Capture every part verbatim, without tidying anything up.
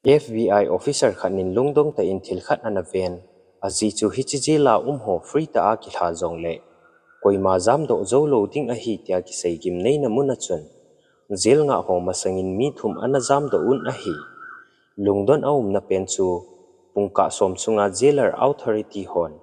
F B I officer khat in lungdong tah in thil khat ana ven. Ajeh chu hiche jail a um ho free tah a kilha jongle koima jamdoh jou lou ding ahi tia kisei gimneina mun a chun jail ngah ho masangin mi thum ana jamdoh un ahi. Lungdon a umna pen chu pungkah som chunga jailer authority hon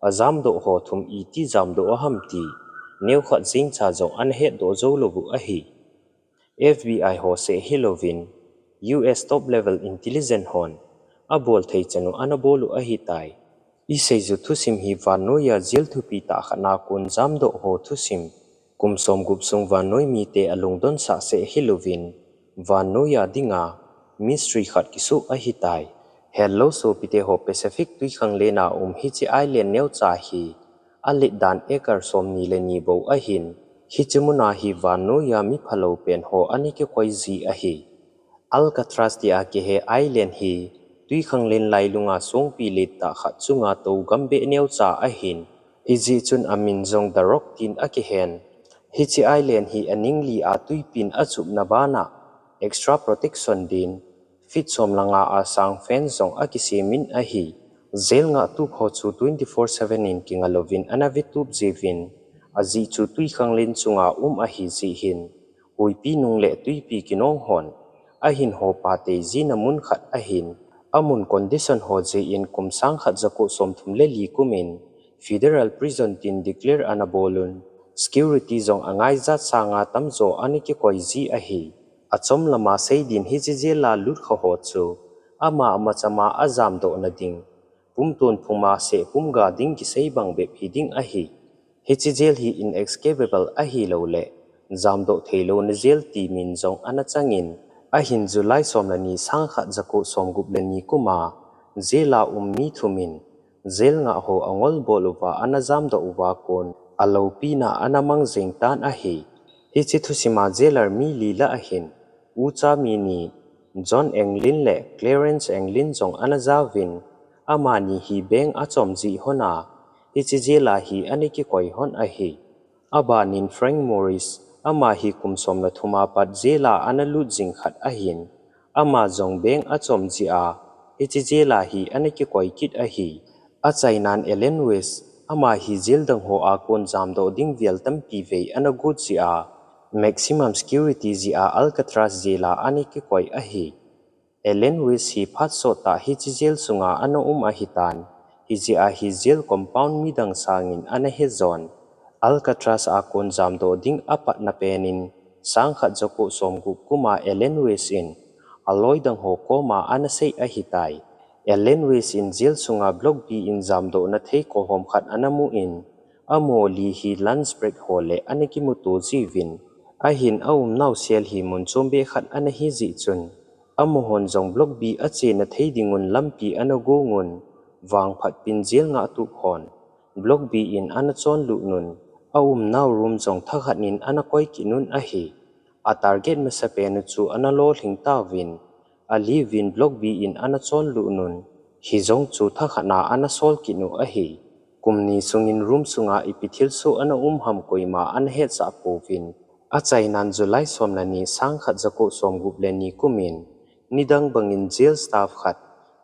ajamdoh ho thum iti jamdoh aham ti neokhat jeng cha jong ana hetdoh jou lou u ahi. F B I ho seh hilouvin U S top level intelligence hon abol thei chan u ana bol u ahitai. Isei u thusim hi vannoiya jail thupi tah khat na kon jamdoh ho thusim. Kum som gup sung vannoi mite alungdon sah seh hilouvin vannoiya dinga mystery khat kisoh ahitai. Hello sopite ho, Pacific twikhanglen a um hiche island neocha hi alet dan acre somni le ni bou ahin, hiche mun a hi vannoiya mi phalou pen ho ana kikoi ji ahi. Alcatraz tia kihe island hi twikhanglen lailunga songpi let tah khat chunga tou gam beh neocha ahin, hijeh chun amin jong The Rock tin akihen. Hiche island hi aning li a twipin achupna bana extra protection din feet som le nga a sang fence jong akisem in ahi. Jail ngahtup ho chu twenty four seven in kinga louvin ana vetup jiuvin, ajeh chu twikhanglen chunga um ahi jeh hin, huipi nung le twipi kinong hon ahin hopa tei jina mun khat ahin, amun condition ho jeh in kum sang khat jako somthum le li kum in federal prison tin declare ana bol un, security jong angaijat sanga tamjo ana kikoi ji ahi. Achom lama sei din hiche jail a lut kha ho chu ama ama chama ajamdoh na ding, pumtun phuma seh pum ga ding kisei bang bep hiding ahi. Hiche jail hi inescapable ahilouleh jamdoh theilouna jail ti min jong ana changin, ahin July som le ni sang khat jako som gup le ni kum a jail a um mi thum in jail ngah ho angol bol uva ana jamdoh uva kon aloupina ana mang jeng tan ahi. Hiche thusim a jailer mi li lah ahin, ucha mi ni, John Englin le Clarence Englin jong ana jaovin, amani hi bank achom ji hon a, hiche jail a hi ana kikoi hon ahi. Abanin Frank Morris, ama hi kum som le thum a pat jail a ana lut jing khat ahin, ama jong bank achom jia, hiche jail a hi ana kikoi kit ahi. Achainan Allen West, ama hi jail dang ho a kon jamdoh ding vel tampi vei ana got jia, maximum security jia Alcatraz jail a ana kikoi ahi. Allen West hi phat sot tah hiche jail sunga ana um ahitan, hijeh a hi jail compound midang sangin ana hejon. Alcatraz a kon jamdoh ding apatna penin, sang khat jako som gup kum a Allen West in aloi dang ho koma ana sei ahitai. Allen West in jail sunga Block B in jamdohna thei kohom khat ana mu in, amaho li hi lunch break ho le ana kimuto jiuvin, ahin aumnau cell hi mun chombeh khat ana hi jeh chun, amahon jong Block B achena thei dingun lampi ana gong un, vangphat pin jail ngahtup hon Block B in ana chonlut un, aumnau room jong thakhat in ana koi kit un ahi. Atarget masapen u chu ana lolhing tauvin, aliuvin Block B in ana chonlut un, hijong chu thakhat a ana sol kit u ahi. Kum ni sungin room sunga ipi thilsoh ana um ham koima ana hetsah pouvin, achainan July som le ni sang khat jako som gup le ni kumin, nidang bangin jail staff khat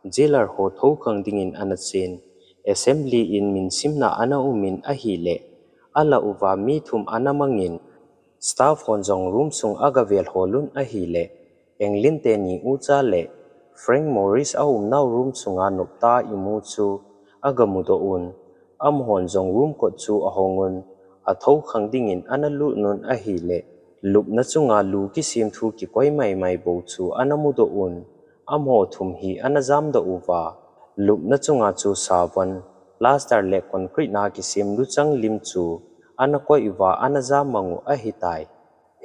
jailer ho thoukhang dingin ana chen, assembly in minsimna ana umin ahileh, alah uva mi thum ana mangin, staff hon jong room sung agavel hol un ahileh, Englin teni ucha le Frank Morris aumnau room sunga nopta imu chu agamudoh un, amahon jong room kot chu ahong un, athoukhang dingin ana lut un ahileh, lupna chunga lu kisemthu kikoi maimai bou chu ana mudoh un, amaho thum hi ana jamdoh uva, lupna chunga chu savon, plaster le concrete a kisem luchang lim chu ana koi uva ana jammang u ahitai.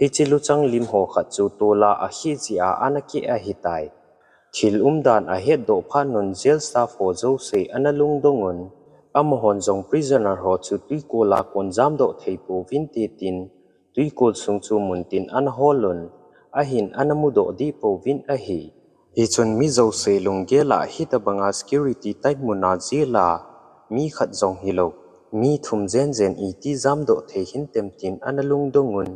Hiche luchang lim ho khat chu tola akhih jeh a ana keh ahitai. Thil umdan ahetdoh phat un jail staff ho jouse ana lungdong un, amahon jong prisoner ho chu twikol a kon jamdoh thei pouvinte tin, twikol sung chu muntin ana hol un, ahin ana mudoh dih pouvin ahi. Hichun mi jouse lunggel a hitobanga security tight mun a jail a mi khat jong hilou, mi thum jenjen iti jamdoh thei hintem tin ana lungdong un.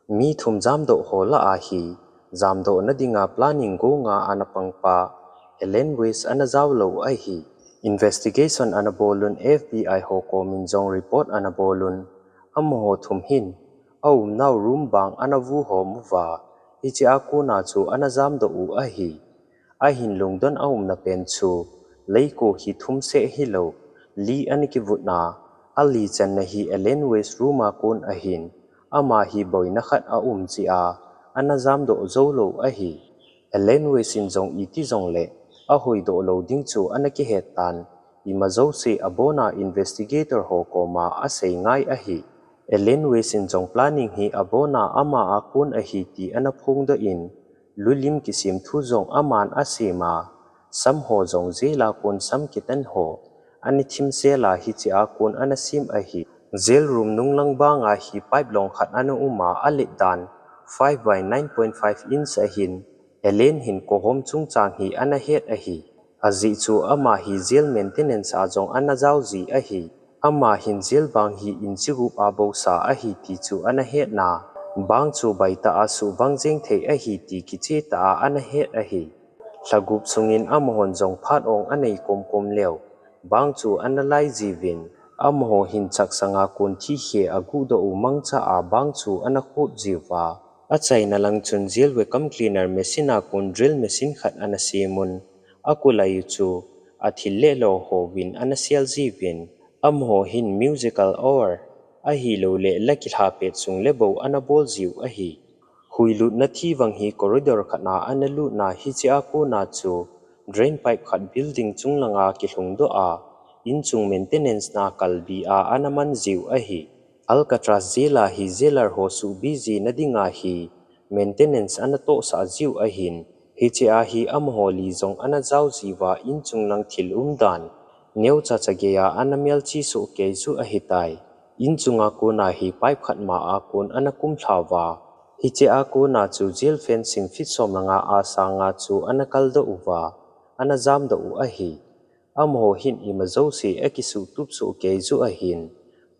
Mi thum jamdoh ho lah a hi Jamdohna dinga planning gonga ana pangpa Allen West ana jaolou ahi. Investigation ana bolun, FBI ho komin jong report ana bolun, amaho thum hin aumnau room bang ana vuhom uva, hichea kona chu ana jamdoh u ahi. Ahin lungdon aumna pen chu leiko hi thum seh hilou, li ana kivutna, ali channa hi Allen West room a kon ahin, ama hi boina khat aum jeh a ana jamdoh joulou ahi. Allen West in jong iti jongle ahoidoh lou ding chu ana kihet tan, ima jouse abona investigator ho koma asei ngai ahi. Allen West in jong planning hi abona ama a kon ahi ti ana phongdoh in, lulim kisem thu jong aman asem a, sam ho jong jail a kon sam kitan ho ana thimsel a, hichea kon ana sem ahi. Jail room nunglang banga hi pipe long khat ana um a, alet dan five by nine point five inch ahin, Allen hin kohom chungchang hi ana het ahi. Ajeh chu ama hi jail maintenance a jong ana jao ji ahi. Ama hin jail bang hi inch gup a bou sa ahi ti chu ana hetna, bang chu baitah a suhvang jeng thei ahi ti kichehtah a ana het ahi. Lha gup sungin amahon jong phat ong anei komkom leu, bang chu ana lai jiuvin, amaho hin chaksanga kon thikhe aguhdoh u mangcha a bang chu ana khut jiuva, achaina lang chun jail vacuum cleaner machine a kon drill machine khat ana semun, akulai u chu athil le lo hovin ana sel jiuvin, amaho hin musical hour ahilouleh la kilha pet sung le bou ana bol jiu ahi. Huilutna thi vang hi corridor khat a ana lutna, hichea kona chu drain pipe khat building chunglanga kilhungdoh a, inchung maintenance na kalbi a ana man jiu ahi. Alcatraz jail a hi jailer ho suhbi jina dinga hi maintenance ana tohsah jiu ahin, hichea hi amaho li jong ana jao jiuva inchung lang thil umdan neocha cha geiya ana melchi soh kei jiu ahitai. Inchunga kona hi pipe khat ma a kon ana kumlhauva, hichea kona chu jail fencing feet som langa a sanga chu ana kaldoh uva, ana jamdoh u ahi. Amaho hin ima jouse akisuhtup soh kei jiu ahin,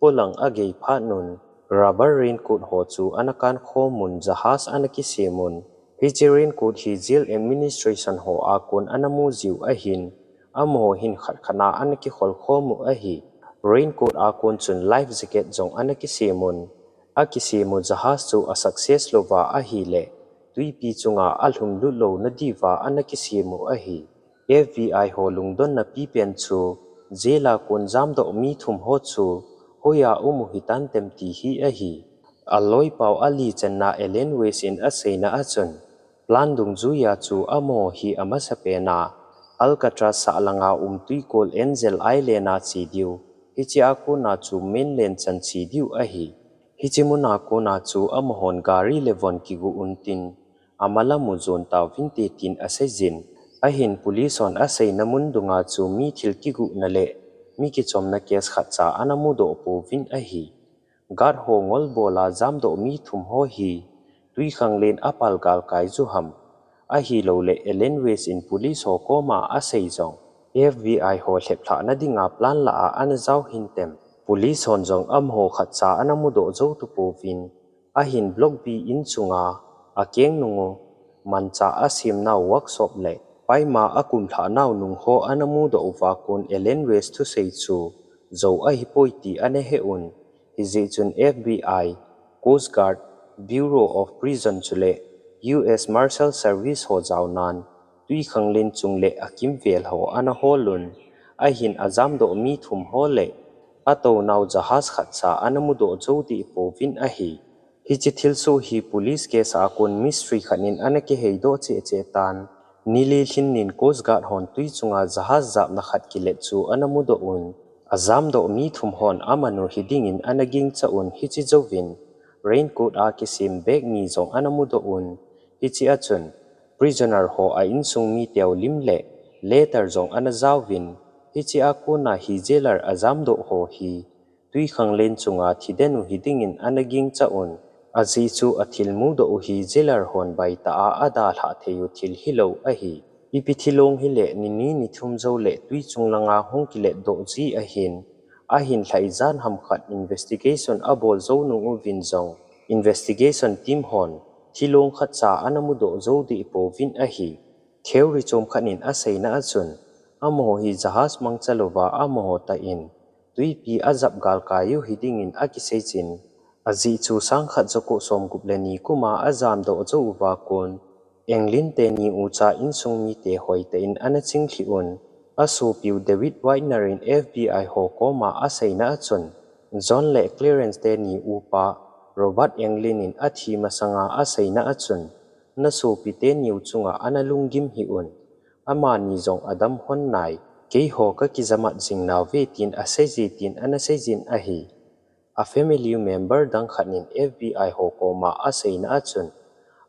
polang agei phat un, rubber raincoat ho chu ana kankhomun, jahaz ana kisemun. Hiche raincoat hi jail administration ho a kon ana mu jiu ahin, amaho hin khat khat a ana kikholkhom u ahi. Raincoat a kon chun life jacket jong ana kisemun. Akisemu jahaz chu a success louva ahileh, twipi chunga alhumlut louna diuva ana kisemu ahi. FBI ho lungdonna pipen chu, jail a kon jamdoh mi thum ho chu hoiya um u hitantem ti hi ahi. Aloipau ali channa Allen West in aseina a chun, plan dungjuiya chu amaho hi amasapena Alcatraz sahlanga um twikol Angel Island a che diu, hichea kona chu mainland chan che diu ahi. Hiche muna kona chu amahon gari le von kiguh untin, amalamu jon tauvinte tin aseijin. Ahin police hon aseina mun dunga chu mi thil kiguhna le mi kichomna case khatcha ana mudoh pouvin ahi. Guard ho ngolbola jamdoh mi thum ho hi twikhanglen apal galkai jiu ham, ahilouleh Allen West in police ho koma asei jong FBI ho lheplhahna dinga plan lah a ana jao hintem. Police hon jong amaho khatcha ana mudoh jou tupouvin, ahin Block B inchunga akeng nungu manchah asemnau workshop le paima akumlhahnau nung ho ana mudoh uva kon Allen West thusei chu jou ahipoi ti ana he un. Hijeh chun FBI, Coast Guard, Bureau of Prison chule US Marshal Service ho jaonan twikhanglen chung le akimvel ho ana holun, ahin ajamdoh mi thum ho le atounau jahaz khatcha ana mudoh jou deh pouvin ahi. Hiche thilsoh hi police case a kon mystery khat in ana kiheidoh cheh cheh tan. Nili lhinnin Coast Guard hon twi chunga jahaz japna khat kilet chu ana mudoh un, ajamdoh mi thum hon amanu hidingin ana gingcha un, hiche jouvin raincoat a kisem bag ni jong ana mudoh un. Hichea chun prisoner ho a insung miteu lim le letter jong ana jaovin, hichea kona hi jailer ajamdoh ho hi twikhanglen chunga thiden u hidingin ana gingcha un. Ajeh chu athil mudoh u hi jailer hon baitah a adalhah thei u thil hilou ahi. Ipi thilong hileh nini nithum jou le twi chunglanga hung kiletdoh ji ahin, ahin lha ijat ham khat investigation abol jou nung uvin jong investigation team hon thilong khatcha ana mudoh jou deh pouvin ahi. Theory chom khat in aseina achun, amaho hi jahaz mangcha louva amaho tah in, tuipi ajap galkai u hiding in akiseijin, ajeh chu sangkhat jako somgup le ni kuma ajamdoh jou uva kon, Englin teni ucha insung mite hoitah in ana chinglhi un, asopiu David Wagner in F B I ho koma aseina achun, John le Clarence teni upa Robert Englin in athi masanga aseina achun, nasopi teniu chunga ana lunggim hih un, amani jong adam hon nai, keiho kakijamat jing nauve tin aseije tin ana seijin ahi. A family member dang khat in F B I ho koma aseina achun,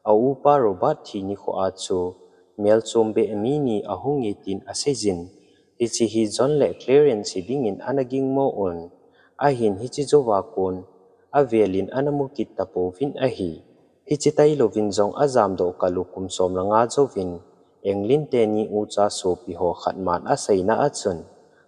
a upa Robert thi nikho a chu, melchom beh mi ni ahunge tin aseijin, hiche hi John le Clarence hiding in ana gingmo un, ahin hiche jouva kon, avelin ana mukit tapouvin ahi. Hiche tailouvin jong ajamdoh kal u kum som le nga jouvin, Englin teni ucha sopi ho khat man aseina achun,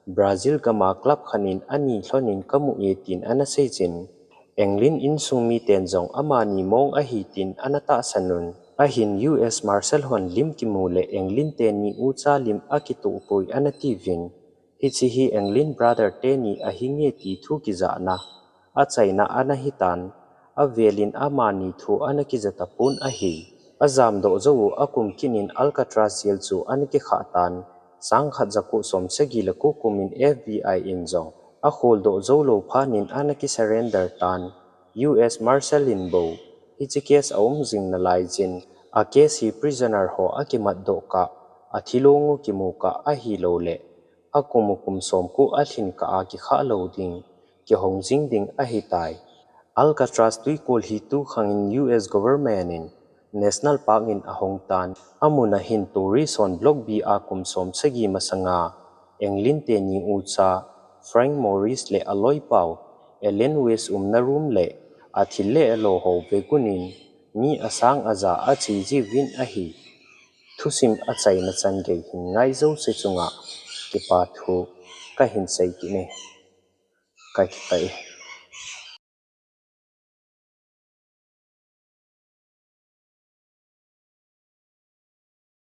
Brazil gama club khat in ani lhonin kamu e tin ana seijin, Englin insung miten jong amani mong ahi tin ana tahsan un, ahin U S Marshal hon lim kimu le Englin teni ucha lim akitoh poi ana tiuvin, hiche hi Englin brother teni ahinge ti thu kijahna achaina ana hitan, avelin amani thu ana kija tapon ahi. Ajamdoh jou u akum kit in Alcatraz jail chu ana kikhah tan, sangkhat jako somsagi le ko kum in F B I in jong akholdoh jou lou phat in ana kisurrender tan, U S Marshal in bou hiche case aum jing nalaijin, a case hi prisoner ho akimatdoh kah, athilong u kimu kah ahilouleh akum u kum somko alhin kah a kikhah lou ding, kihong jing ding ahitai. Alcatraz twikol hi tukhang in U S government in National Park in ahong tan, amun a hin tourist hon Block B a kum somsagi masanga Englin teni ucha Frank Morris le aloipau Allen West umna room le athil le alo ho vegun in mi asang aja ache jiuvin ahi. Thusim achaina chan gei hin ngai jouse chunga kipa thu kahin sei kit e. Kakipah e.